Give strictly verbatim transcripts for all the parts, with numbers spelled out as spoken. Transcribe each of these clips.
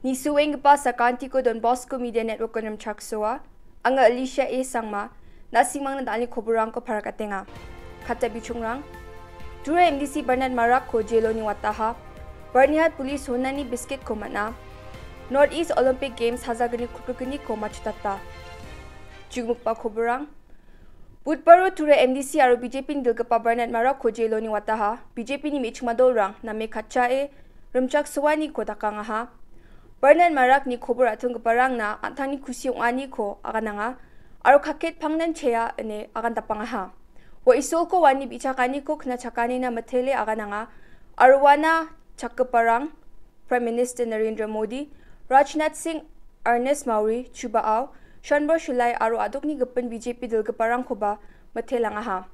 Nisuenggipa sakantiko Don Bosco Media Network-o rimchaksoa. Anga Alicia A Sangma, na·simangna dal·ni koborrangko parakatenga. Kata bichongrang. Tura M D C Bernard Marakko jeloni wataha. Byrnihat Police sonani biskitko man·a. North East Olympic Games hajalgni kulkulgniko matchotata. Jugmikba koborrang. Budbaro Tura M D C aro B J P-ni dilgipa Bernard Marakko jeloni wataha, B J P-ni me·chikma dolrang name katchae rimchaksoaniko dakangaha. Bernard Marakni kobor a·tonggiparangna an·tangni kusi ong·aniko agananga, aro kaket pangnan chea ine agandapangaha. Ua Isolko uani bi·chakaniko knachakanina mitele agananga, aro uana chakgiparang, Prime Minister Narendra Modi, Rajnath Singh, Ernest Mawri, Chuba Aw, Shanbor Shulai aro a·dokni gipin B J P dilgiparangkoba mitelangaha.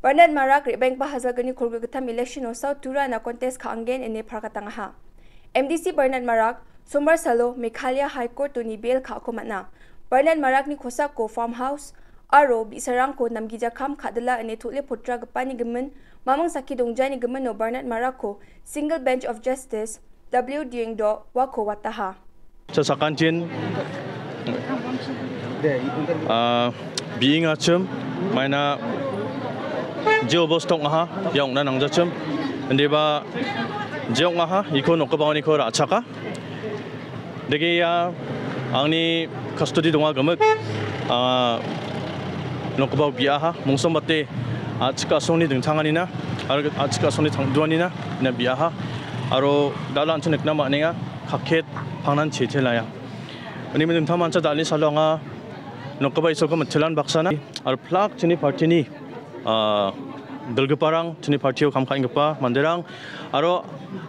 Bernard Marak re·baenggipa hajalgni kolgrikgittam election-o South Tura-na contest ka·angen ine parakatangaha. M D C Bernard Marak, Sombar salo Meghalaya High Court-oni bail ka·ako man·a. Bernard Marakni kosako farmhouse aro bi·sarangko namgija kam ka·dila ine tole potragipani gimin maming sakki dongjani gimino Bernard Marakko Single Bench of Justice W Diengdo uako wataha. Sa sakantin, ah, bi·ingachim, maina je obosta ong·aha, ia ong·na nangjachim. Indiba je ong·aha, iko nokgipaoniko ra·chaka. Dege ia angni custody donga gimik, ah, nokgipao bi·aha, mongsombate a·chik a·songni dingtanganina, aro a·chik a·songni tangduanina, ina bi·aha. Aro dal·a an·ching nikna man·enga, kaket pangnan chete laia. Uni dingtang mancha dal·ni salo anga nokgipa Isolko mitelan baksana, aro plak chini partini, ah, dilgiparang, chini partio kam ka·enggipa manderang, aro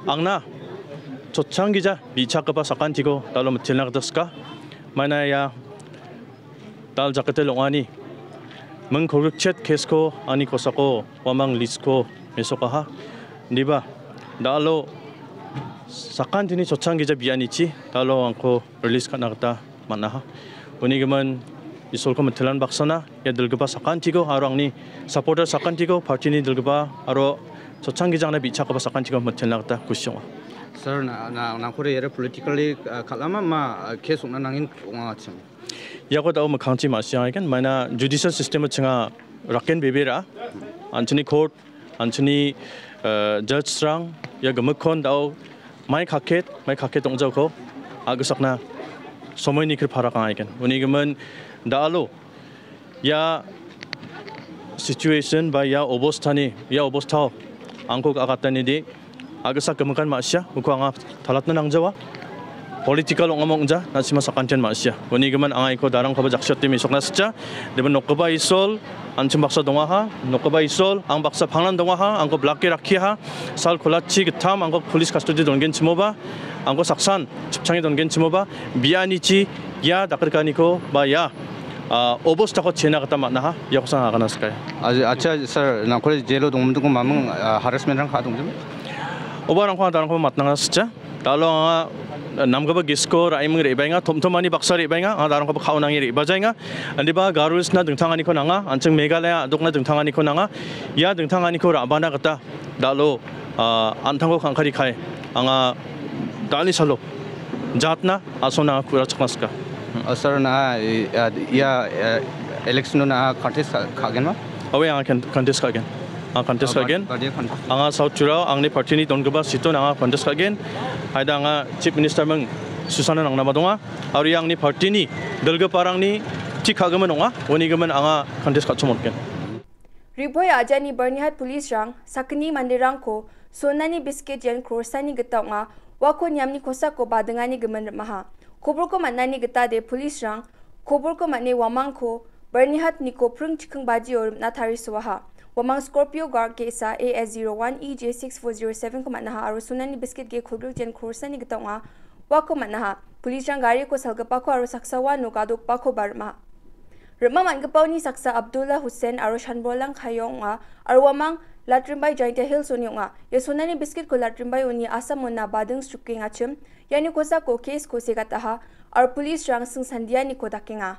angna chotchanggija bi·chakgipa sakantiko dal·o mitelna gita sika. Maina ia dal jakete ong·ani ming kolgrikchet kesko ani kosako uamang lisko mesokaha. Indiba dal·o sakantini chotchanggija bi·anichi dal·o angko release ka·na gita man·aha. Uni gimin Isolko mitelan baksana ia dilgipa sakantiko aro angni supporter sakantiko, partini dilgipa aro chotchanggija angna bi·chakgipa sakantiko mitelna gita kusi ong·a. Sir, na, na, nangkore iara politically, ah, kal·ama ma, ah, case ong·na nangin ong·achim? Iako da·o mikkangchi ma·siangagen, maina judicial system-o chinga raken bebera, an·chingni court, an·chingni, eh, judge-rang ia gimikkon da·o mai kaket, mai kaket ong·jaoko a·gisakna somoini kri parakangaigen. Uni gimin da·alo ia situation ba ia obostani, ia obostao angko a·gatanide a·gisak gimikan ma·sia, uko anga talatna nangjawa. Political ong·a ong·ja, na·sima sakantian ma·sia. Uni gimin anga iko darangkoba jaksio ate mesokna sitja. Deba nokgipa Isol, an·ching baksa dongaha, nokgipa Isol, ang baksa pangnan dongaha, angko blake rakkiaha, sal kolachi gittam angko police custody dongenchimoba, angko saksan chipchange dongenchimoba, bi·anichi ia dakrikaniko ba ia, ah, obostako chena gita man·aha, iakosan agana sikai. Acha, acha, sir, nangkore jelo dongmidingko maming, ah, harassment-rang ka·dongjem? Oba rangko, darangko matnanga sitja. Dalo anga namgipa gisko ra·eming re·baenga, tomtomani baksa re·baenga, anga darangkoba ka·onange re·bajaenga. Indiba Garo Hills-na dingtanganiko nanga, an·ching Meghalaya a·dokna dingtanganiko nanga. Ia dingtanganiko ra·bana gita dalo, ah, an·tangko kangkari kai anga dal·ni salo jatna asona ku·rachakna sika. Ah, sir, na, i, ah, ia, eh, election-o na contest ka-, ka·genma? Aue, anga kan-, contest ka·gen. Anga contest ka·gen. Anga South Tura, angni party-ni donggipa seat-o anga contest ka·gen. Haida anga Chief Minister ming susana nangnaba donga. Aro ia angni party-ni dilgiparangni tik ka·gimin ong·a. Uni gimin anga contest ka·chongmotgen. Riboi ajani Byrnihat police-rang sakgni manderangko sonani biskit yen crore-sani gita ong·a, uako niamni kosako badingani gimin rim·aha. Koborko man·ani gitade police-rang koborko man·e uamangko Byrnihat-niko pring chiking bajio rim·na tarisoaha. Uamang Scorpio Guard ge·sa A S zero one E J six four zero seven-ko man·aha aro sonani biskit ge kolgrik yen crore-sani gita ong·a, uako man·aha. Police-rang gariko salgipako aro saksa uano gadokbakoba rim·a. Rim·a man·gipaoni saksa Abdullah Hussain aro Shanbolang Khaiyong ong·a, aro uamang Latrimbai Jaintia Hills-oni ong·a. Ia sonani biskitko Latrimbai uni Assam-ona bading srukengachim, iani kosako case-ko segataha, aro police-rang singsandianiko dakenga.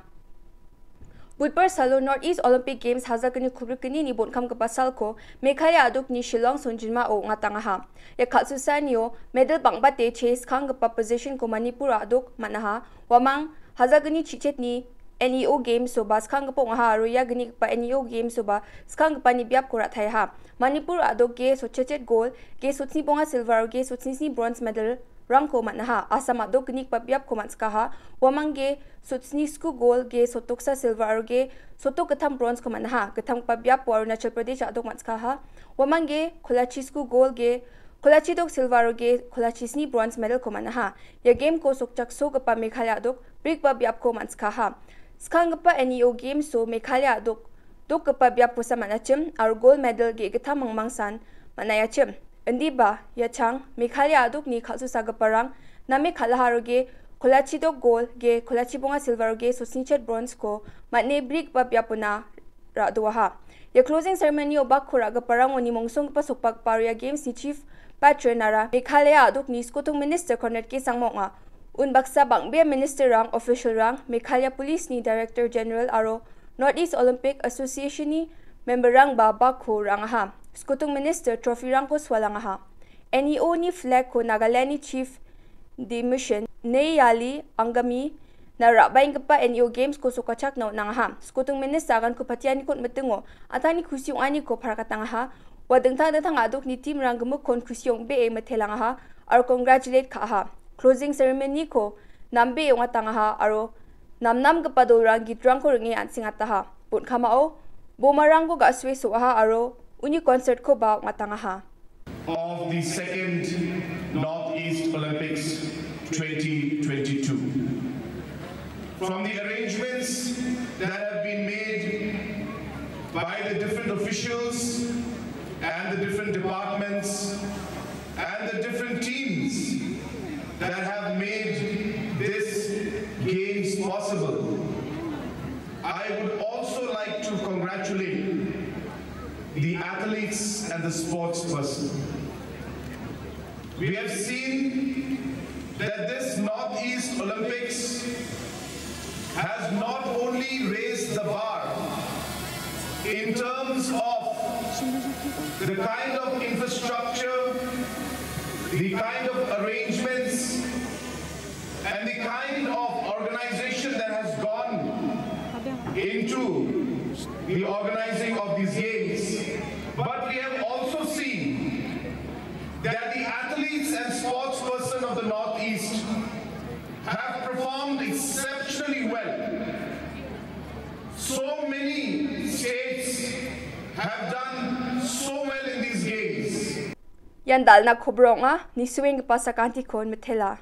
Budbar salo North East Olympic Games hajalgni kubrikgnini bonkamgipa salko Meghalaya a·dokni Shillong songjinmao ong·atangaha. Ia kal·susaanio medal bang·bate che skanggipa positionko Manipur a·dok man·aha. Uamang hajalgni chichetni N E O Gamesoba skanggipa ong·aha aro ia gnigipa N E O Gamesoba skanggipani biapko ra·taiaha. Manipur a·dok ge sotchechet gol, ge sotsni bonga silver aro ge sotsni sni bronze medal rangko man·aha. Assam a·dok gnigipa biapko man·sikaha. Uamang ge sotsni sku gol, ge sotoksa silver aro ge sotok gittam bronzeko man·aha. Gittamgipa biapo Arunachal Pradesh a·dok man·sikaha. Uamang ge kolachi sku gol, ge kolachi dok silver aro ge kolachi sni bronze medalko man·aha. Ia gameko sokchaksogipa Meghalaya a·dok brikba biapko man·sikaha. Skanggipa N E O Gameso Meghalaya a·dok dokgipa biaposa man·achim aro gold medal ge·gittam mangmangsan man·aiachim. Indiba, ia chang Meghalaya a·dokni kal·susagiparang name kal·aha aro ge kolachi dok gol, ge kolachi bonga silver aro ge sotsnichet bronzeko man·e brigipa biapona ra·doaha. Ia closing ceremonyo bakko ra·giparangoni mongsonggipa sokbagipa aro ia gamesni chief patron-ara Meghalaya a·dokni Skotung Minister Conrad K Sangma ong·a. Unbaksa bang·bea ministerrang, officialrang, Meghalaya Policeni Director General aro North East Olympic Associationni memberrangba bakko ra·angaha. Skotung Minister trophyrangko sualangaha. N E O-ni flagko Nagalandni Chief de Mission Nayali Angami na ra·baenggipa N E O Gamesko sokachakna on·angaha. Skotung Minister aganko patianiko on·mitingo an·tangni kusi ong·aniko parakatangaha. Ua dingtang dingtang a·dokni teamrang gimikkon kusi ong·bee mitelangaha aro congratulate ka·aha. Closing ceremoniko nambee ong·atangaha aro namnamgipa dolrang gitrangko ring·e an·sengataha. Bonkamao bomarangko ga·sue so·aha aro uni concertkoba ong·atangaha. Of the second Northeast Olympics twenty twenty-two. From the arrangements that have been made by the different officials and the different departments and the different teams that have made this games possible, I would also like to congratulate the athletes and the sports person. We have seen that this Northeast Olympics has not only raised the bar in terms of the kind of infrastructure, the kind of arrangements, and the kind of organization that has gone into the organizing of these games, but we have also seen that the athletes and sports person of the Northeast have performed exceptionally well. So many states have done so well in these games. Ian dal·na kobor ong·a, nisuenggipa sakantikon mitela.